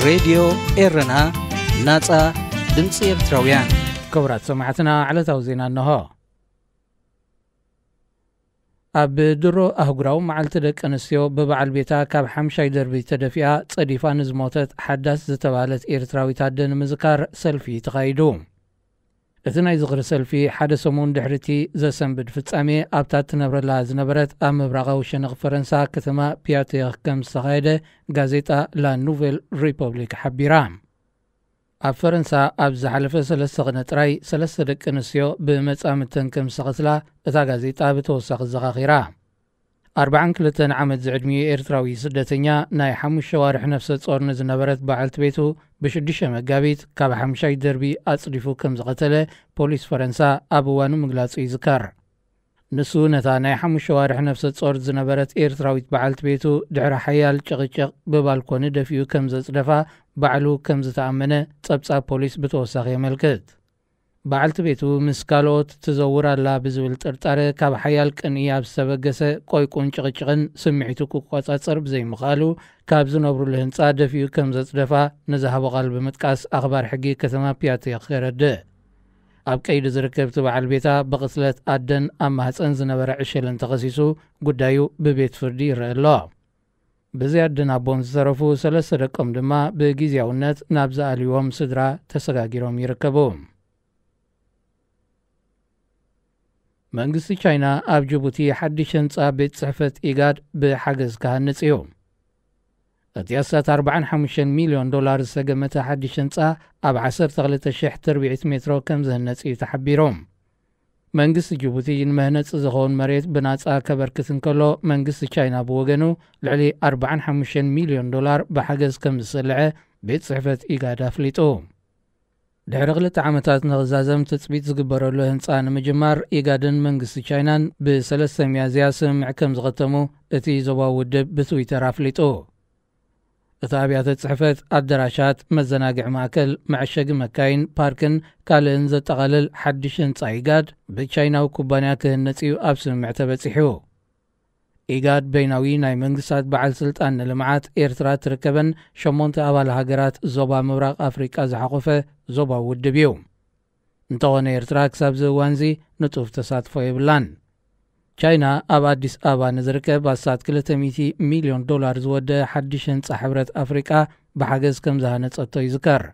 ሬድዮ ኤረና፣ ናጻ ድምጺ ኤርትራውያን። ክቡራት ሰማዕትና፣ ዕለታዊ ዜና እንሆ። ኣብ ድሮ ኣህጉራዊ መዓልቲ ደቂ ኣንስትዮ፣ ብበዓል ቤታ ካብ ሓምሻይ ደርቢ ተደፊኣ ጸዲፋ ንዝሞተት ሓዳስ ዝተባህለት ኤርትራዊት ኣደ ንምዝካር ሰልፊ ተኻይዱ። እቲ ናይ ዝኽሪ ሰልፊ ሓደ ሰሙን ድሕሪ እቲ ዘሰንብድ ፍጻሜ ኣብታ ትነብረላ ዝነበረት ኣብ ምብራቓዊ ሸነኽ ፈረንሳ ከተማ ፒያቴኽ ከም ዝተኻየደ ጋዜጣ ላ ኑቨል ሪፐብሊክ ሓቢራ። ኣብ ፈረንሳ ኣብ ዝሓለፈ ሰለስተ ቅነ ጥራይ ሰለስተ ደቂ ኣንስትዮ ብመጻምድተን ከም ዝተቐትላ እታ ጋዜጣ ብተወሳኺ ዘኻኺራ። ኣርባዓን ክልተን ዓመት ዝዕድሚኡ ኤርትራዊ ስደተኛ ናይ ሓሙሽተ ዋርሕ ነፍሰ ጾር ንዝነበረት በዓልቲ ቤቱ ብሽዱሽተ መጋቢት ካብ ሓምሻይ ደርቢ ኣጽዲፉ ከም ዝቐተለ ፖሊስ ፈረንሳ ኣብ እዋኑ ምግላጹ ይዝከር። ንሱ ነታ ናይ ሓሙሽተ ዋርሕ ነፍሰ ጾር ዝነበረት ኤርትራዊት በዓልቲ ቤቱ ድሕሪ ሓያል ጭቕጭቕ ብባልኮኒ ደፊኡ ከም ዘጽደፋ ባዕሉ ከም ዝተኣመነ ጸብጻብ ፖሊስ ብተወሳኺ የመልክት። በዓልቲ ቤቱ ምስ ካልኦት ትዘውር ኣላ ብዝብል ጥርጣረ ካብ ሓያል ቅንኢ ኣብ ዝተበገሰ ቆይቁን ጭቕጭቕን ስምዒቱ ክቆጻጸር ብዘይምኽኣሉ ካብ ዝነብሩሉ ህንጻ ደፊኡ ከም ዘጽደፋ ንዝሃቦ ቃል ብምጥቃስ ኣኽባር ሕጊ ከተማ ፒያቴኽ የረድእ። ኣብ ቀይዲ ዝርከብ እቲ በዓል ቤታ ብቕትለት ኣደን ኣብ ማህጸን ዝነበረ ዕሸልን ተኸሲሱ ጉዳዩ ብቤት ፍርዲ ይረአ ኣሎ። ብዘይ ኣደን ኣቦን ዝተረፉ ሰለስተ ደቆም ድማ ብግዝያውነት ናብ ዝኣልይዎም ስድራ ተሰጋጊሮም ይርከቡ። መንግስቲ ቻይና ኣብ ጅቡቲ ሓድሽ ህንጻ ቤት ጽሕፈት ኢጋድ ብሓገዝ ክሃንጽ እዩ። እቲ ኣስታት ኣርባዓን ሓሙሽተን ሚልዮን ዶላር ዝተገመተ ሓድሽ ህንጻ ኣብ ዓሰርተ ክልተ ሽሕ ትርብዒት ሜትሮ ከም ዝህነጽ እዩ ተሓቢሩ። መንግስቲ ጅቡቲ ንመህነጺ ዝኸውን መሬት ብናጻ ከበርክት እንከሎ፣ መንግስቲ ቻይና ብወገኑ ልዕሊ ኣርባዓን ሓሙሽተን ሚልዮን ዶላር ብሓገዝ ከም ዝስልዐ ቤት ጽሕፈት ኢጋድ ኣፍሊጡ። ድሕሪ ክልተ ዓመታት ንኽዛዘም ትጽቢት ዝግበረሉ ህንጻ ንምጅማር ኢጋድን መንግስቲ ቻይናን ብሰለስተ ሚያዝያ ስምምዕ ከም ዝኸተሙ እቲ ዞባዊ ውድብ ብትዊተር ኣፍሊጡ። እቲ ኣብያተ ጽሕፈት፣ ኣደራሻት፣ መዘናግዒ ማእከል፣ መዐሸጊ መካይን፣ ፓርክን ካልእን ዘጠቓልል ሓድሽ ህንጻ ኢጋድ ብቻይናዊ ኩባንያ ክህነጽ እዩ ኣብ ስምምዕ ተበጺሑ። ኢጋድ በይናዊ ናይ መንግስታት በዓል ስልጣን ንልምዓት ኤርትራ ትርከበን ሸሞንተ ኣባል ሃገራት ዞባ ምብራቕ ኣፍሪቃ ዝሓቖፈ ዞባዊ ውድብ እዩ። እንተኾነ ኤርትራ ክሳብ እዚ እዋንዚ ንጡፍ ተሳትፎ የብላን። ቻይና ኣብ ኣዲስ ኣበባ ንዝርከብ ኣስታት ክልተ ሚእቲ ሚልዮን ዶላር ዝወደ ሓድሽ ህንጻ ሕብረት ኣፍሪቃ ብሓገዝ ከም ዝሃነጸቶ ይዝከር።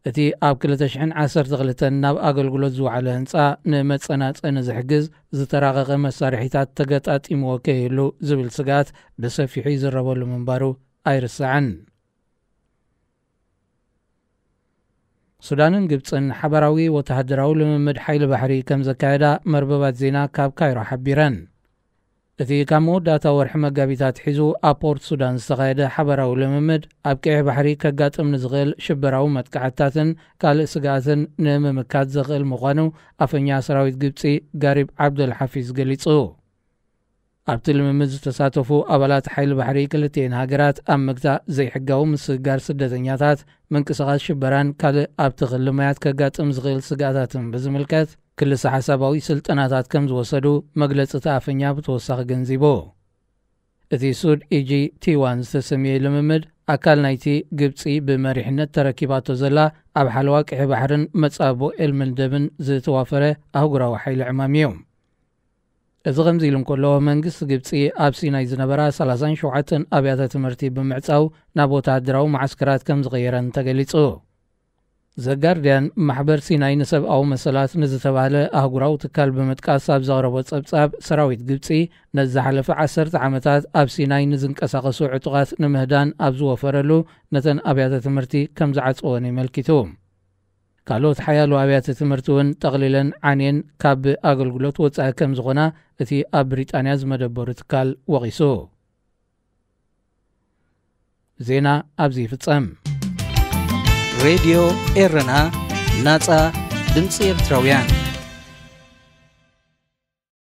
እቲ ኣብ ክልተ ሽሕን ዓሰርተ ክልተን ናብ ኣገልግሎት ዝወዓለ ህንጻ ንመጸናጸኒ ዝሕግዝ ዝተራቐቐ መሳርሒታት ተገጣጢምዎ ከይህሉ ዝብል ስግኣት ብሰፊሑ ይዝረበሉ ምንባሩ ኣይርሳዕን። ሱዳንን ግብጽን ሓባራዊ ወተሃደራዊ ልምምድ ሓይሊ ባሕሪ ከም ዘካየዳ መርበባት ዜና ካብ ካይሮ ሓቢረን። እቲ ካብ መወዳእታ ወርሒ መጋቢት ኣትሒዙ ኣብ ፖርት ሱዳን ዝተኻየደ ሓባራዊ ልምምድ፣ ኣብ ቀይሕ ባሕሪ ከጋጥም ንዝኽእል ሽበራዊ መጥቃዕትታትን ካልእ ስግኣትን ንምምካት ዘኽእል ምዃኑ ኣፈኛ ሰራዊት ግብጺ ጋሪብ ዓብደል ሓፊዝ ገሊጹ። ኣብቲ ልምምድ ዝተሳተፉ ኣባላት ሓይሊ ባሕሪ ክልቲኤን ሃገራት ኣብ ምግታእ ዘይሕጋዊ ምስግጋር ስደተኛታት፣ ምንቅስቓስ ሽበራን ካልእ ኣብቲ ክሊ ማያት ከጋጥም ዝኽእል ስግኣታትን ብዝምልከት ክልሰ ሓሳባዊ ስልጠናታት ከም ዝወሰዱ መግለጺ እቲ ኣፈኛ ብተወሳኺ ገንዚቡ። እቲ ሱድ ኢጂ ቲ ዋን ዝተሰምየ ልምምድ ኣካል ናይቲ ግብጺ ብመሪሕነት ተረኪባቶ ዘላ ኣብ ሓለዋ ቀይሕ ባሕርን መጻብቦ ኤልመንደብን ዝተዋፈረ ኣህጉራዊ ሓይሊ ዕማም እዩ። እዚ ከምዚ ኢሉ እንከሎ፣ መንግስቲ ግብጺ ኣብ ሲናይ ዝነበራ ሰላሳን ሸውዓተን ኣብያተ ትምህርቲ ብምዕጻው ናብ ወተሃደራዊ መዓስከራት ከም ዝቐየረን ተገሊጹ። ዘጋርድያን ማሕበር ሲናይ ንሰብኣዊ መሰላት ንዝተባህለ ኣህጉራዊ ትካል ብምጥቃስ ኣብ ዘቕረቦ ጸብጻብ፣ ሰራዊት ግብጺ ነዚ ዝሓለፈ ዓሰርተ ዓመታት ኣብ ሲናይ ንዝንቀሳቐሱ ዕጡቓት ንምህዳን ኣብ ዝወፈረሉ ነተን ኣብያተ ትምህርቲ ከም ዝዓጽወን የመልኪቱ። ካልኦት ሓያሎ ኣብያተ ትምህርቲ እውን ጠቕሊለን ዓንየን ካብ ኣገልግሎት ወጻኢ ከም ዝኾና እቲ ኣብ ብሪጣንያ ዝመደበሩ ትካል ወቒሱ። ዜና ኣብዚ ይፍጸም። ሬድዮ ኤረና፣ ናጻ ድምጺ ኤርትራውያን።